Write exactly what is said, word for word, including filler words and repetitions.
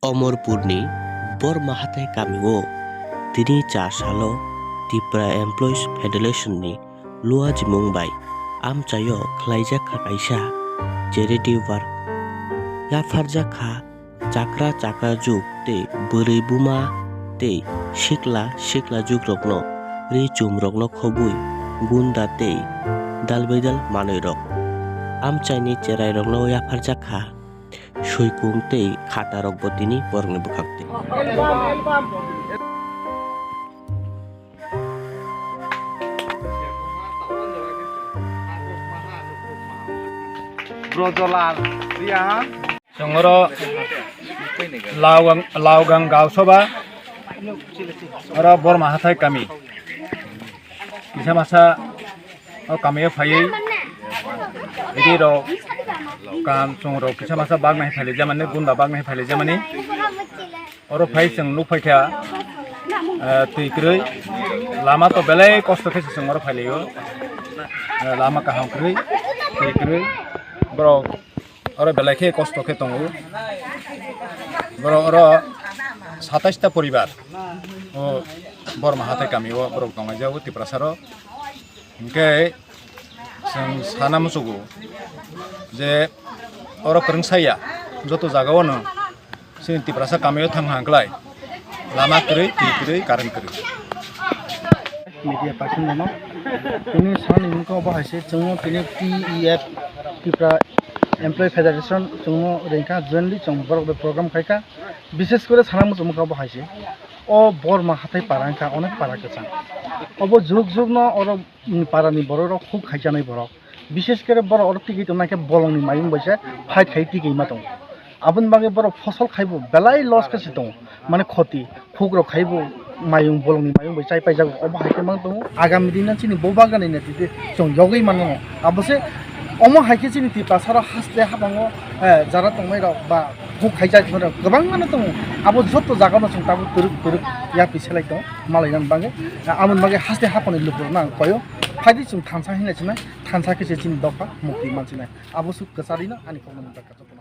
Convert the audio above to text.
Omorpurni Borma hathai kamio tini char salo Tipra Employees Federation ni luajimung bai amchaio khlaijak kha kaisa charity work. Yapharjak kha chakra chakra juk tei bwrwi buma tei sikla sikla jukrokno ri chumrokno khobwi gunda tei dalbidal manwirok. Amchaini cherairokno yapharjak kha. Suikung tei khatarokbo tini borokni bwkhak twi. Brojolal, Riya. Chwng oro Laogang, Laogang Gaosoba, oro Borma hathai kami. Kisa masa o kamio phaiwi rw kaham chwng rok kisa masa bak nai phailijamani, gunda bak nai phailijamani. Oro phai chwng nuk phaikha, eh, twi kwrwi. Lama to belai kosto khe se chwng oro phailaio. Eh, lama kaham kwrwi, twi kwrwi. Borok oro belai khe kosto khe tongo. Borok oro satais ta poribar o Borma hathai kamio borok tonglaijak o Tiprasaro. Hinkhe chwng sana muchugo je oro kwrwng saya joto jagao no chini Tiprasa kamio thang hang klai lama kwrwi, twi kwrwi, current kwrwi. Media person rokno tini sani hwnka obo hai se chwngno tini T E F Tipra Employee Federation chwngno ringkha jointly chwng borok bai program khaikha. Bishes kore sana muchung muchung obo hai se o Borma hathai para wngkha onek para kwchang. Obo juk juk no oro ni para ni borok rok huk khai chanai borok. Bishes kore borok oro tigi tongnai khe bolong ni mayung bai se fight khai tigi ma tongo. Aboni bagwi borok fosol khaibo belai loss khe se tongo. Mane khoti, huk rok khaibo mayung bolong ni mayung bai chai paijago. Obo hai khe mang tongo. Agami dino chini bo bagani ne tigi chwng yogwi mano. Abo se omo hai khe chini Tiprasa rok haste habango, eh, jara tongmai rok ba huk khaijak rok kwbangma no tongo. Abo joto jaga no chwng tabuk twrwk twrwk yapi selai tongo. Malai nang bagwi, aboni bagwi haste haphani lukurok no ang koyo. Phaidi chwng thansa hinwi sinai, thansa khe se chini dopha mukti mansinai. Abo suk kwcharino ani kokno nukha.